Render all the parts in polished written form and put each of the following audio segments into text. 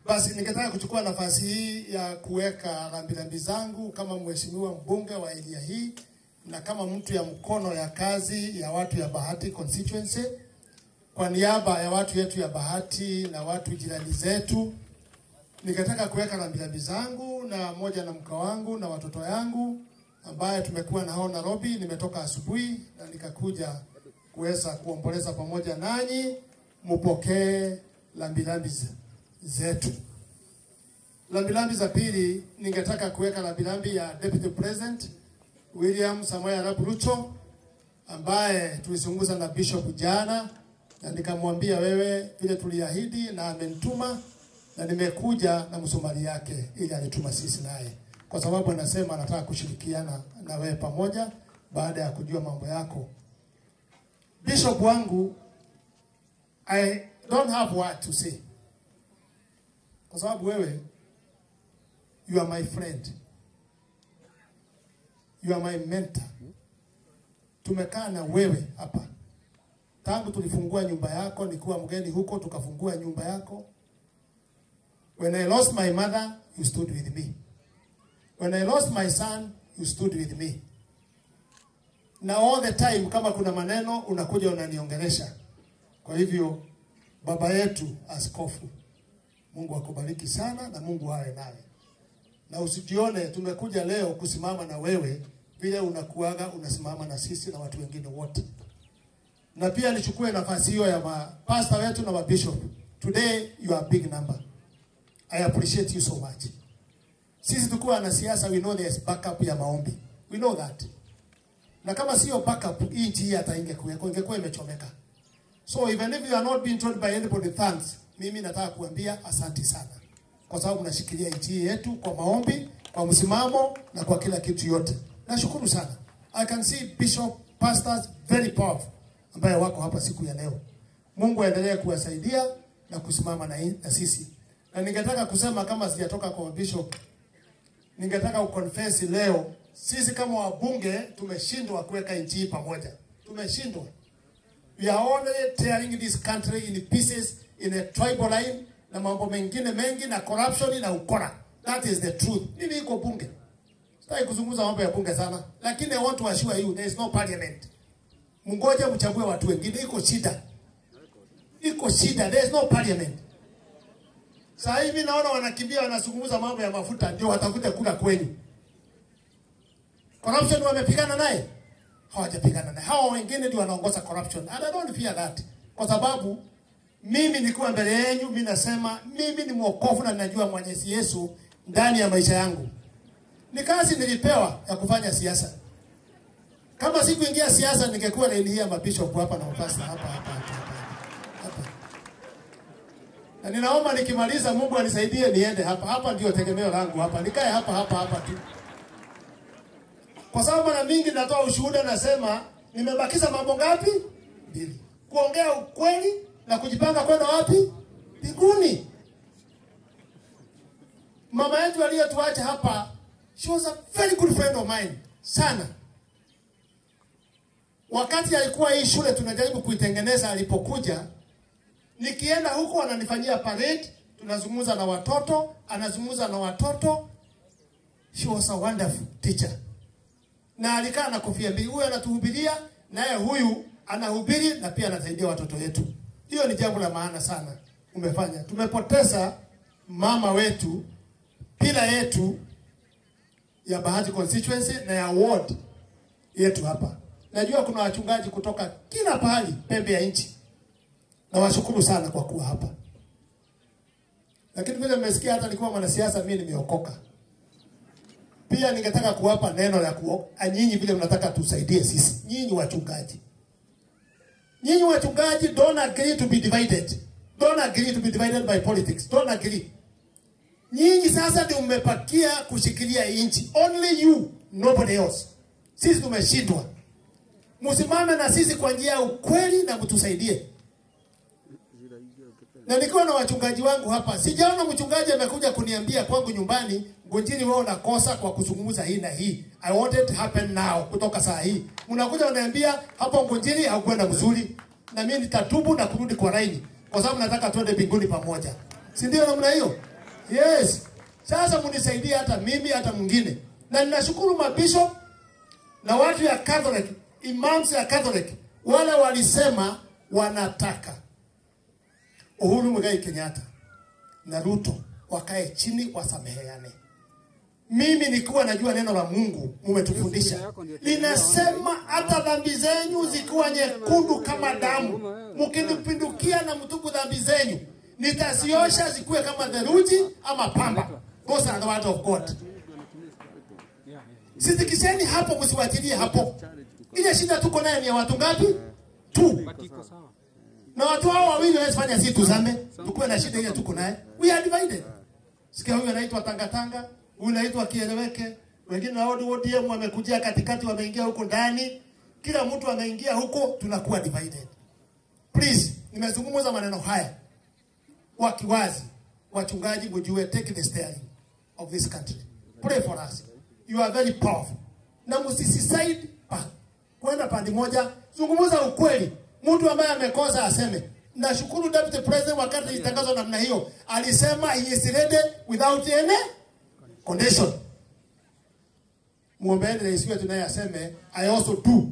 Basi ningetaka kuchukua nafasi hii ya kuweka rambirambi zangu kama mheshimiwa mbunge wa area hii na kama mtu ya mkono ya kazi ya watu ya Bahati constituency, kwa niaba ya watu yetu ya Bahati na watu jirani zetu, ningetaka kuweka rambirambi zangu na moja na mke wangu na watoto yangu ambaye tumekuwa nao Nairobi. Nimetoka asubuhi na nikakuja kuweza kuomboleza pamoja nanyi, mupokee rambirambi zetu. Rambirambi za pili, ningetaka kuweka rambirambi ya Deputy President William Samoei Arap Ruto ambaye tulizungumza na Bishop jana na nikamwambia wewe vile tuliahidi, na amenituma na nimekuja na msumari yake ili alituma sisi naye, kwa sababu anasema anataka kushirikiana na wewe pamoja baada ya kujua mambo yako. Bishop wangu, I don't have what to say, kwa sababu wewe you are my friend, you are my mentor. Tumekaa na wewe hapa tangu tulifungua nyumba yako, nikuwa mgeni huko, tukafungua nyumba yako. When I lost my mother, you stood with me. When I lost my son, you stood with me. Na all the time kama kuna maneno unakuja unaniongelesha. Kwa hivyo baba yetu askofu, Mungu akubariki sana na Mungu awe nawe. Na usijione tumekuja leo kusimama na wewe vile unakuaga unasimama na sisi na watu wengine wote. Na pia nichukue nafasi hiyo ya mapastor wetu na mabishop. Today you are big number. I appreciate you so much. Sisi tukiwa na siasa, we know there's backup ya maombi. We know that. Na kama sio backup, hii nchi hii hata ingekuwa imechomeka. So even if you are not being told by anybody thanks, mimi nataka kuambia asante sana. Kwa sababu nashikilia nchi yetu kwa maombi, kwa msimamo na kwa kila kitu yote. Nashukuru sana. I can see bishop, pastors very powerful ambaye wako hapa siku ya leo. Mungu aendelee kuwasaidia na kusimama na sisi. Na ningetaka kusema kama sijatoka kwa bishop, ningetaka kuconfess leo, sisi kama wabunge tumeshindwa kuweka nchi hii pamoja. Tumeshindwa. We are only tearing this country in pieces in a tribal line na mambo mengine mengi na corruption na ukora. That is the truth. Mimi niko bunge. Sitaki kuzungumza mambo ya bunge sana, lakini I want to assure you there is no parliament. Mngoje mchague watu wengine, iko shida. Iko shida, there is no parliament. Sasa hivi naona wanakimbia wanazungumza mambo ya mafuta ndio watafute kula kwenu. Corruption wamepigana naye? Hawajapigana naye. Hawa wengine ndio wanaongoza corruption. And I don't fear that. Kwa sababu mimi nikuwa mbele yenu, mimi nasema mimi ni mwokovu na ninajua Mwenyezi Yesu ndani ya maisha yangu. Ni kazi nilipewa ya kufanya siasa. Kama sikuingia siasa ningekuwa na hii ya mabishop hapa na mapasta hapa hapa hapa. Hapa. Na ninaomba nikimaliza Mungu anisaidie niende hapa. Hapa ndio tegemeo langu hapa. Nikae hapa hapa hapa tu. Kwa sababu mara mingi natoa ushuhuda nasema nimebakiza mambo ngapi? Mbili. Kuongea ukweli na kujipanga kwenda wapi? Mbinguni. Mama yetu aliyetuacha hapa, she was a very good friend of mine sana. Wakati alikuwa hii shule tunajaribu kuitengeneza, alipokuja nikienda huko ananifanyia parade, tunazungumza na watoto, anazungumza na watoto. She was a wonderful teacher. Na alikaa na kofia mbili, huyu anatuhubiria, naye huyu anahubiri na pia anasaidia watoto wetu. Hiyo ni jambo la maana sana umefanya. Tumepoteza mama wetu, pila yetu ya Bahati constituency na ya ward yetu hapa. Najua kuna wachungaji kutoka kila pahali pembe ya nchi. Na washukuru sana kwa kuwa hapa. Lakini vile mmesikia hata nilikuwa mwanasiasa mimi nimeokoka. Pia ningetaka kuwapa neno la nyinyi vile mnataka tusaidie sisi. Nyinyi wachungaji. Nyinyi wachungaji, don't agree to be divided. Don't agree to be divided by politics. Don't agree. Nyinyi sasa ndio mmepakia kushikilia nchi. Only you, nobody else. Sisi tumeshindwa. Msimame na sisi kwa njia ya ukweli na mtusaidie. Na nikiwa na wachungaji wangu hapa, sijaona mchungaji amekuja kuniambia kwangu nyumbani, Ngunjiri wewe unakosa kwa kuzungumza hii na hii. I want it to happen now, kutoka saa hii. Mnakuja unaniambia hapo Ngunjiri haukwenda mzuri. Na mimi nitatubu na kurudi kwa laini, kwa sababu nataka tuende mbinguni pamoja. Si ndio namna hiyo? Yes. Sasa mnisaidie hata mimi hata mwingine. Na ninashukuru mabishop na watu ya Catholic, imams ya Catholic, wale walisema wanataka Uhuru Muigai Kenyatta na Ruto wakae chini wasameheane. Mimi nikiwa najua neno la Mungu mumetufundisha, linasema hata dhambi zenyu zikiwa nyekundu kama damu, mkinipindukia na mtubu dhambi zenyu, nitaziosha zikuwe kama theluji ama pamba. Those are the word of God. Sitikisheni hapo, msiwachilie hapo. Ile shida tuko nayo ni ya watu ngapi? Tu. Na watu hao wawili wanaweza fanya sisi tuzame, tukuwe na shida ile tuko nayo. We are divided. Sikia huyu anaitwa Tangatanga, huyu anaitwa Kieleweke, wengine na ODM wamekujia katikati, wameingia huko ndani. Kila mtu ameingia huko, tunakuwa divided. Please, nimezungumza maneno haya wakiwazi. Wachungaji mjue, take the steering of this country. Pray for us. You are very powerful. Na msiside pa kwenda pande moja, zungumza ukweli. Mtu ambaye amekosa aseme. Nashukuru Deputy President wakati ilitangazwa namna hiyo, alisema he is ready without any condition. Muombeeni rais wetu naye aseme I also do.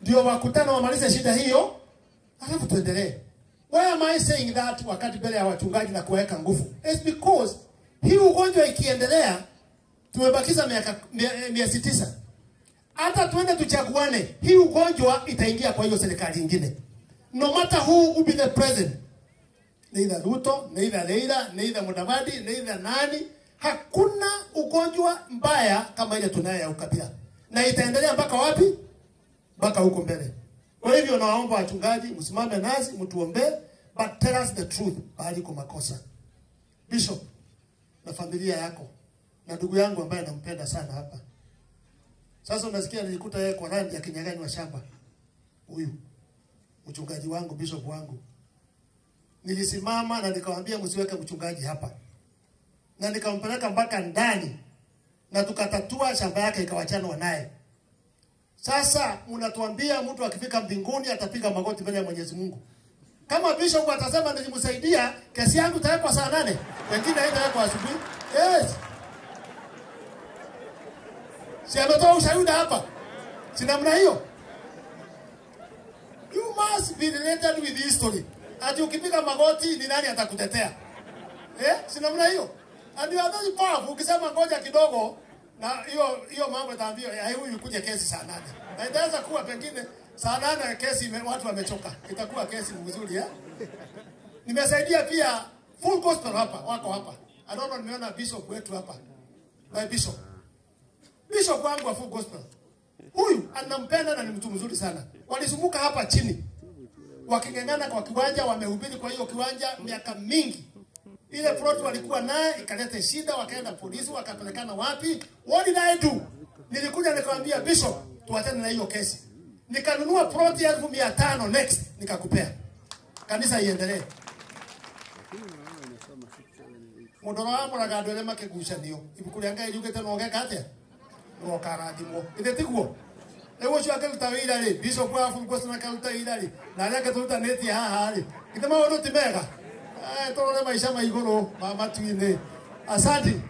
Ndio wakutana wamalize shida hiyo, alafu tuendelee. Why am I saying that wakati mbele ya wachungaji na kuweka nguvu? It's because hii ugonjwa ikiendelea, tumebakiza miaka 900. Hata tuende tuchaguane, hii ugonjwa itaingia kwa hiyo serikali nyingine. No matter who will be the president, neither Ruto, neither Raila, neither Mudavadi, neither nani, hakuna ugonjwa mbaya kama ile tunayo ya ukabila. Na itaendelea mpaka wapi? Mpaka huko mbele. Kwa hivyo nawaomba wachungaji msimame nasi, mtuombee, but tell us the truth pahali kwa makosa. Bishop na familia yako na ndugu yangu ambaye nampenda sana hapa. Sasa unasikia nilikuta yeye kwa randi akinyang'anywa shamba. Huyu mchungaji wangu, bishop wangu. Nilisimama na nikamwambia msiweke mchungaji hapa. Na nikampeleka mpaka ndani na tukatatua shamba yake ikawachanwa naye. Sasa unatuambia mtu akifika mbinguni atapiga magoti mbele ya Mwenyezi Mungu. Kama bishop atasema nilimsaidia, kesi yangu itawekwa saa 8, wengine haitawekwa asubuhi. Yes. Si ametoa ushuhuda hapa. Si namna hiyo. You must be related with history. Ati ukipiga magoti ni nani atakutetea? Eh? Si namna hiyo. And you are very powerful. Ukisema ngoja kidogo na hiyo mambo itaambiwa huyu kuja kesi saa 8. Na itaweza kuwa pengine saa 8 kesi watu wamechoka. Itakuwa kesi mzuri eh? Nimesaidia pia full gospel hapa, wako hapa. I don't know, nimeona bishop wetu hapa. My bishop. Bishop wangu wa full gospel. Huyu anampenda na ni mtu mzuri sana. Walisumbuka hapa chini. Waking'ang'ana kwa kiwanja, wamehubiri kwa hiyo kiwanja miaka mingi. Ile plot walikuwa naye ikaleta shida, wakaenda polisi, wakapelekana wapi? What did I do? Nilikuja nikamwambia bishop, tuachane na hiyo kesi. Nikanunua plot ya 1500 next, nikakupea. Kanisa iendelee. Mudoro wa muraga andu aria makigucanio ibuku ria Ngai riugite no geka atia no karathimwo ithe tiguo riu ucio akiruta wira ri bishop wa full gospel akaruta wira ri na aria angĩ tũrutanĩtie haha ri githĩ maũndũ ti mega? Tũrore maica ma igũrũ ma matu-inĩ. Asante.